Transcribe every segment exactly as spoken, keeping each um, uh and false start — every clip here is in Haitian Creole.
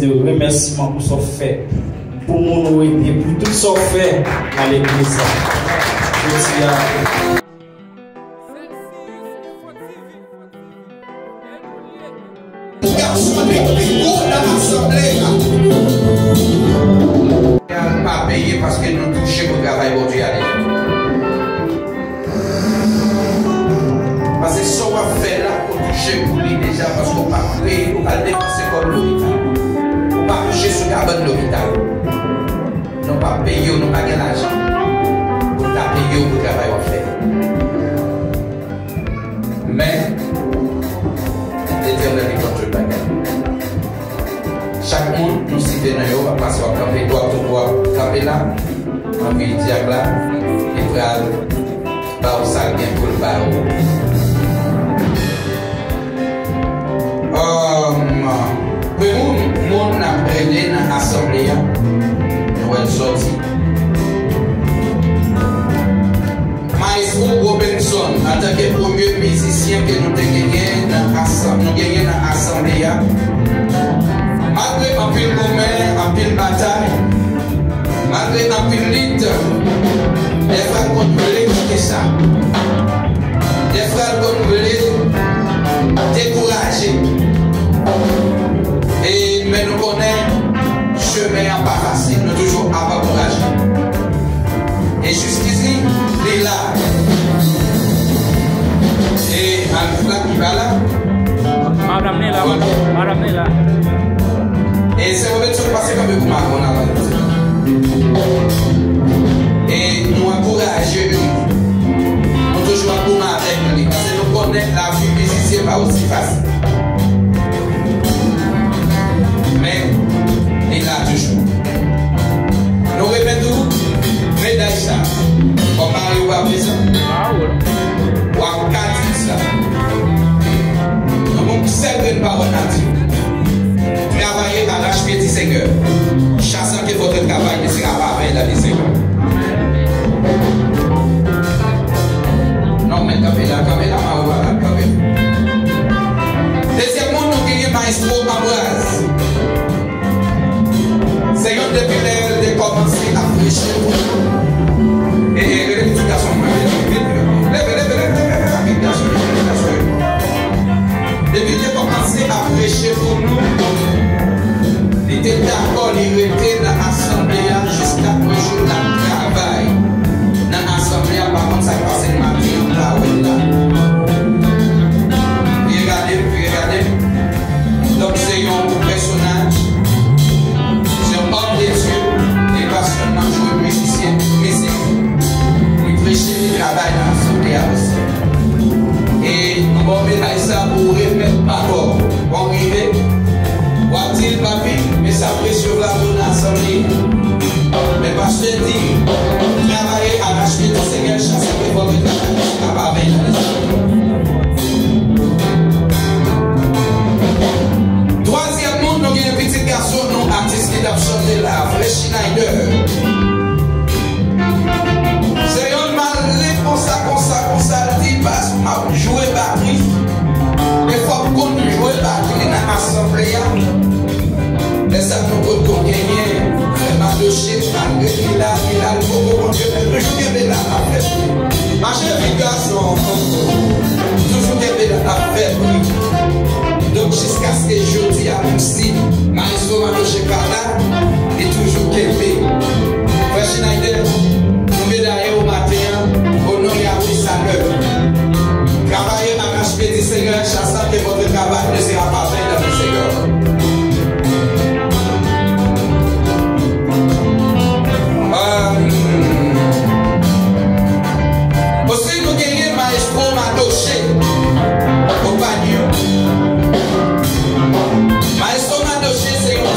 Se remèsiman pou sa w fè, pou moun ou ede, pou tout sa w fè nan legliz la. Jodi a, Gason li pi gwo nan asanble a. Pa peye paske nou touche pou travay Bondye a deja. Paske sa w ap fè la, ou touche pou li deja, paske w pa peye, ou pa depanse kòb lopital. Ou pa kouche sou kabann lopital. Nou pa peye w, nou pa gen lajan pou n ta peye w pou travay w ap fè. Men, Letènèl li konn tout bagay. Chak moun nou site non yo, w ap pase, w ap kanpe, w ap, w ap kanpe la, anvi dyak la, li pral ba w sa l gen pou l ba w. Um, premye moun, moun n ap rele nan asanble a, nou wè l sòti. Maestro Robinson, antanke premye mizisyen ke nou te genyen nan asanm-, nou genyen nan asanble a, malgre anpil goumen, anpil batay, malgre anpil lit, dèfwa l konn vle kite sa. Dèfwa l konn vle dekouraje. E, men nou konnen chemen an pa fasil, nou toujou ap ankouraje. E jiskisi, li la. E Alfred ki pa la. Madanm li la, madanm li la. E se Robinson pase kanpe pou Macron la. E nou ankouraje li. Nou toujou ap goumen avèk li. Paske nou konnen lavi mizisyen pa osi fasil. Men, li la toujou. Nou remèt ou meday sa. Kòm mari ou pa prezan, w ap ka di sa. Nou gon sèl grenn pawòl n ap di. Travaillez, arrache-pied du Seigneur. Chasse qui est votre travail ne sera pas vain dans le Seigneur. Non, men kanpe la, kanpe la, mari ou pa la, kanpe. Dezyèm moun nou genyen, Maestro Ambroise. Se youn depi lè l te kòmanse ap preche pou nou. E, e, rele pitit gason mwen, vit, vit, vit. Leve, leve, leve, leve, leve, rapid, gason, rapid, gason. Depi l te kòmanse ap preche pou nou, li te dakò, li rete nan asanble a jiska premye jou l ap travay nan asanble a, pa konn sa k pase nan maten an, m pa wè l la. Vire gade m, vire gade m. Donk, se yon pèsonaj, se yon òm de Dye, li pa sèlman jwe mizisyen, mizik, li preche, li travay nan asanble a osi. E nou ba w medal sa pou remèt papa w. Bon, rive, w ap di l, papi, men sa presye vre pou nan asanble. Men pastè di, travaillez, arrache-pied du Seigneur, chasse qui est votre travail ne sera pas vain dans le Seigneur. Twazyèm moun, nou gen pitit gason nou, atis ki t ap chante la, Frè Schneider. Se yon malgre konsa, konsa, konsa, l di, "Pas, m ap jwe batri." E fòk konn jwe batri nan asanble a. Lè sa nou potko genyen, Frè Madoche, malgre li la, li la, li poko Bondye, men toujou kenbe la, l ap fè bri. Mache vit, gason, toujou kenbe la, l ap fè bri. Donk, jiskaske jodi a, menm si Maestro Madoche pa la, li toujou kenbe. Frè Schneider, nou medaye w maten an, au nom Yahweh Samuel. Travaillez, arrache-pied du Seigneur, chasse qui est votre travail ne sera pas vain dans le Seigneur. Euh, osi, nou genyen Maestro Madoche, konpanyon. Maestro Madoche se yon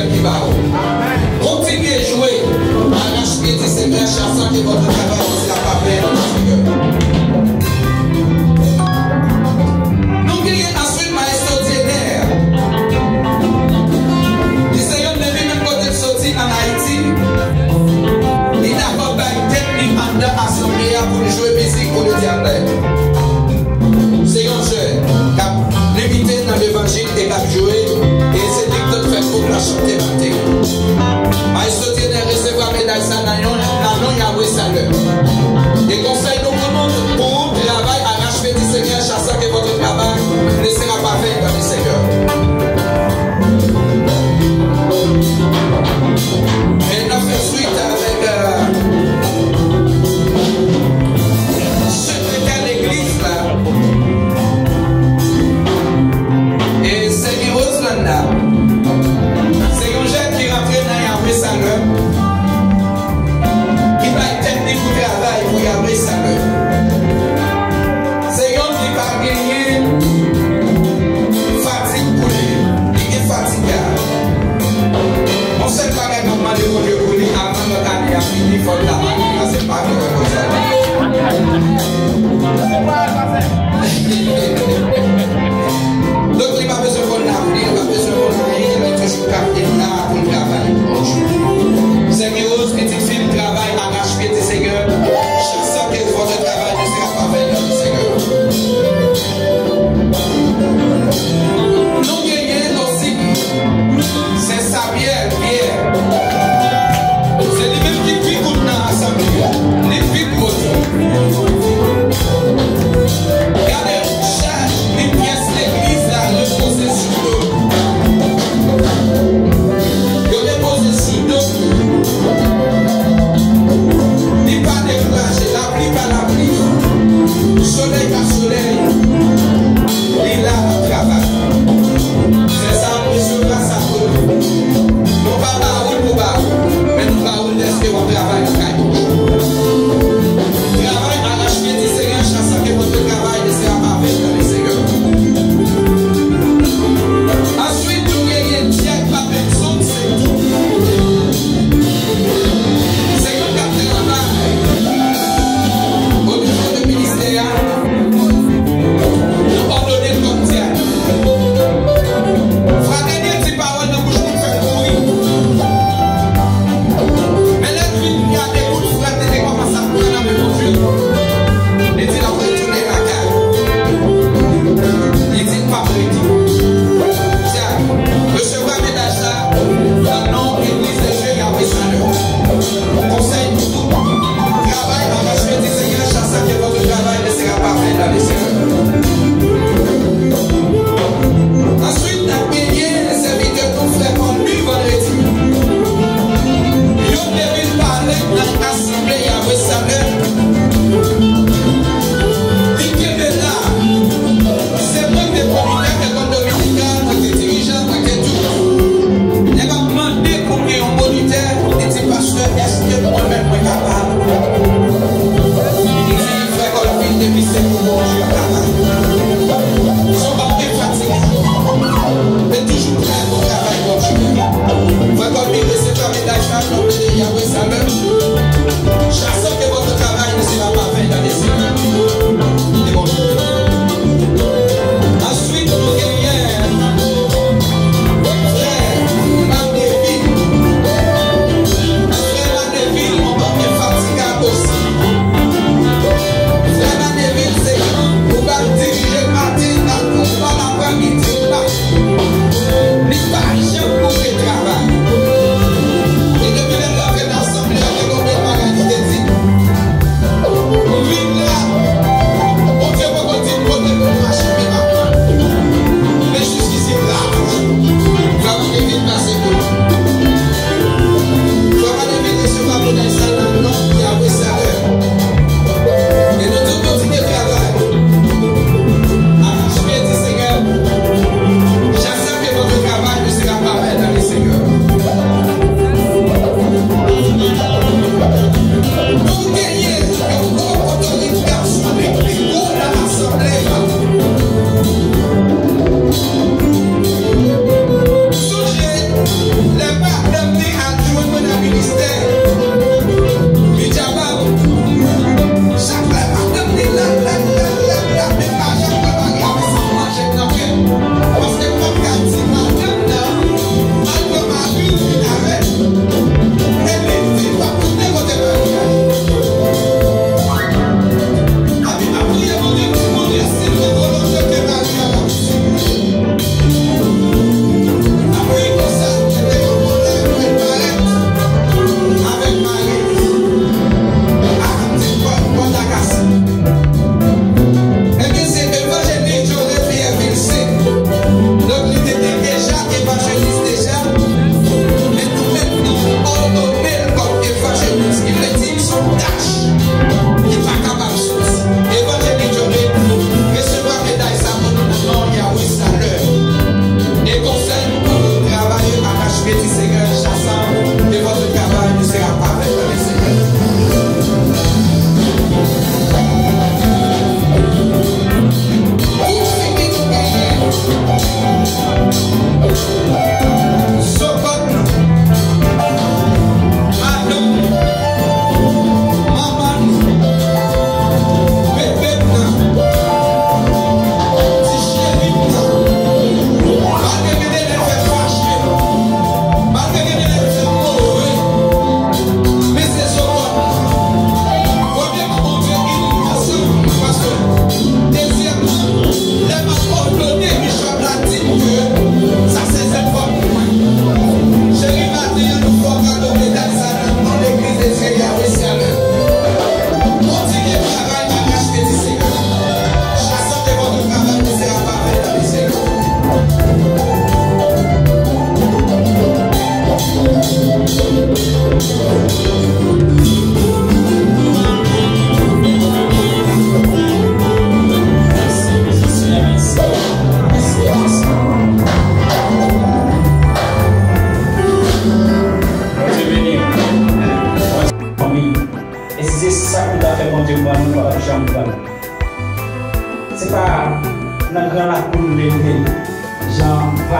Ki ba ou. Continuez jouer. Arrache-pied du Seigneur, sachant que votre travail ne sera pas vain dans le Seigneur. Nou genyen answit Maestro Diener. Li se yonn nan li menm kote l soti ann Ayiti. Li dakò bay tèt li anndan asanble a pou l jwe mizik pou Ledyatè. Se yon jèn k ap milite nan levanjil e k ap jwe, e se li k t ap fè gwoup la chante maten an. Maestro Diener resevwa meday sa nan yon, nan non Yahweh Salè. E konsèy nou pou nou, pour travail, arrache-pied du Seigneur, sachant que votre travail ne sera pas vain dans le Seigneur. E n ap fè swit avèk, euh, sekretè legliz la. E sè Roselanda, se yon jèn ki rantre nan Yahweh Salè, ki bay tèt li pou travay pou Yahweh Salè.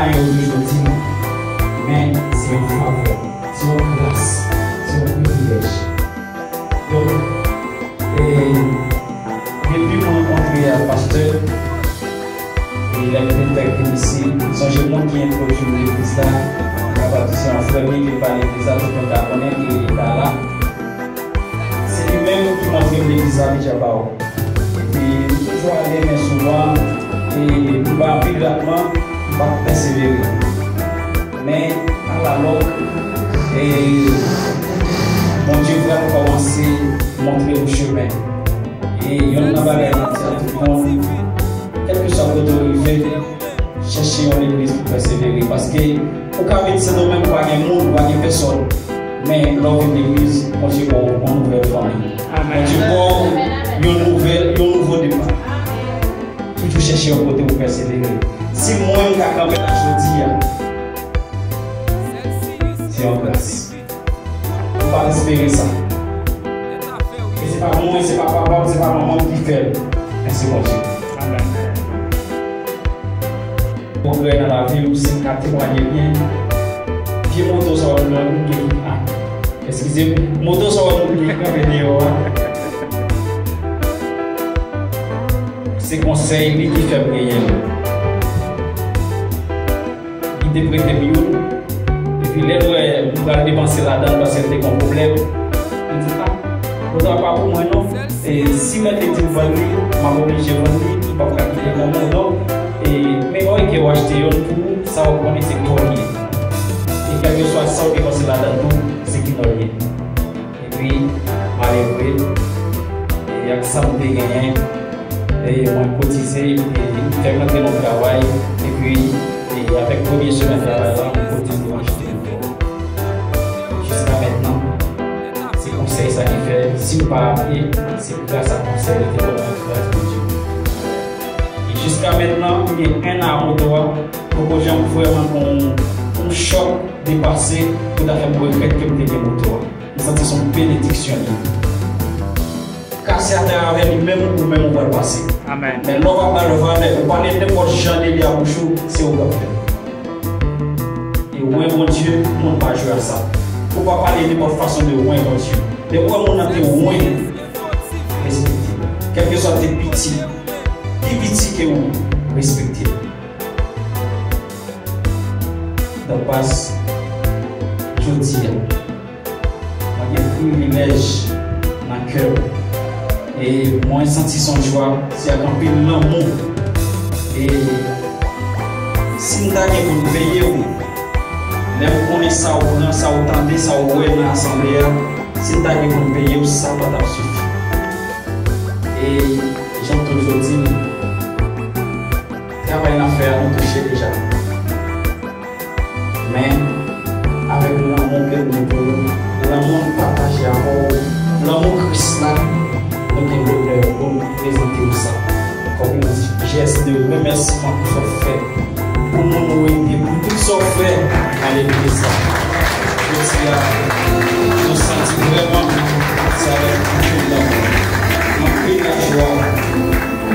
Yo toujou di m, men se yon favè, se yon gras, se yon privilèj. Donk, e, depi mwen rankontre ak pastè, e lè m te fèk vin isi, m sonje moun ki entwodui m legliz la, m kapab di se yon frè m ki pa legliz la, tout moun ka konnen ki rele Kala. Se li menm ki montre m legliz la, Bidjè Bawo. Epi, m toujou ale, men souvan, e m pa anpil ratman, m pa t pèsevere. Men, alalòk, e Bondye pral kòmanse montre m chemen. E youn nan bagay m ap di a tout moun, kèlkeswa kote w rive, chèche yon legliz pou pèsevere. Paske ou ka vin Sendomeng, ou pa gen moun, ou pa gen pèsòn. Men lè w vin legliz, Bondye ba w yon nouvèl fanmi. Amèn. Bondye ba w yon nouvèl, yon nouvo depa. Toujou chèche yon kote pou pèsevere. Si mwen m ka kanpe la jodi a, se yon gras. M pa t espere sa. E se pa mwen, se pa papa m, se pa manman m ki fè l. Men se Bondye. Amèn. Pwogrè nan lavi m, si m ka temwaye byen, vye moto sa yo nou gen ki, a, eskize m, moto sa yo nou gen ki kanpe deyò a. Se konsèy li ki fè m genyen l. Li te prete m youn. Epi lè l wè m pral depanse ladan l paske l te gen yon pwoblèm, li di, a, moto a pa pou mwen non. E si mèt li di m vann li, m ap oblije vann li, m p ap ka kite l nan men w. Donk, e, men oke, w achte youn pou ou, sa w konnen se pa w li ye. E kèlkeswa sa w depanse ladan l tou, se kinòl li ye. Epi, malere, e ak sa m te genyen, e mwen kotize, epi fè m rantre nan travay, epi, e avèk premye semèn travay la, m kotize m achte moto. Jiska mentnan, se konsèy sa ki fè, si m pa apiye, se gras a konsèy li te ban mwen, gras Bondye. E jiska mentnan, m gen en an ak moto a, poko janm vrèman gon, gon chòk depase pou ta fè m regrèt ke m te gen moto a. M santi se yon benediksyon li ye. Kase atè avè li menm, ou menm ou pral pase. Amèn. Men lè w ap ba l valè, ou pale nenpòt jan de li a bouch ou, se ou k ap fè l. E wen Bondye, moun pa jwe ak sa. Ou pa pale nenpòt fason de wen Bondye. Depi w wè moun nan te wen, respekte l. Kèlkeswa te piti, pi piti ke ou, respekte l. Donk, pas, jodi a, mwen gen privilèj nan kè m. E mwen santi se yon jwa, se ak anpil lanmou. E si m ta gen pou m peye w, lè m konnen sa w pran, sa w tande, sa w wè nan asanble a, si m ta gen pou m peye w, sa pa t ap sifi. E jan m toujou di l, travay n ap fè a, nou touche deja. Men, avèk lanmou ke nou gen pou nou, lanmou nou pataje avè w, lanmou Kris la, nou gen lonè pou nou prezante w sa kòm yon jès de remèsiman pou sa w fè pou moun ou ede, pou tout sa w fè nan legliz la. Jodi a, nou santi vrèman se avèk anpil lanmou, anpil lajwa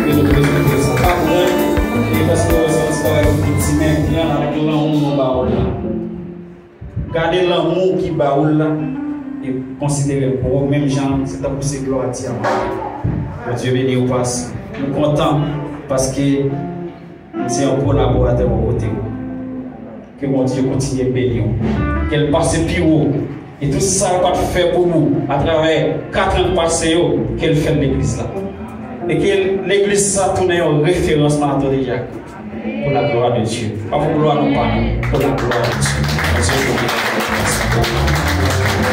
ke nou prezante sa. Pa gran, e paske w wè se yon ti bagay ki piti, men gran avèk lanmou nou ba w la. Gade lanmou ki ba ou l la, e konsidere l pou ou menm jan se tankou se glwa a Dye a. Bondye beni w, pas. Nou kontan paske m se yon kolaboratè bò kote w. Ke Bondye kontinye beni w. Ke l pase pi wo. E tout sa l pa t fè pou ou atravè kat an k pase yo, ke l fè l legliz la. E ke legliz sa tounen yon referans nan Antoine Jacques. Pour la gloire de Dieu. Pas pour gloire non pas, non. Pour la gloire de Dieu. Bondye beni w.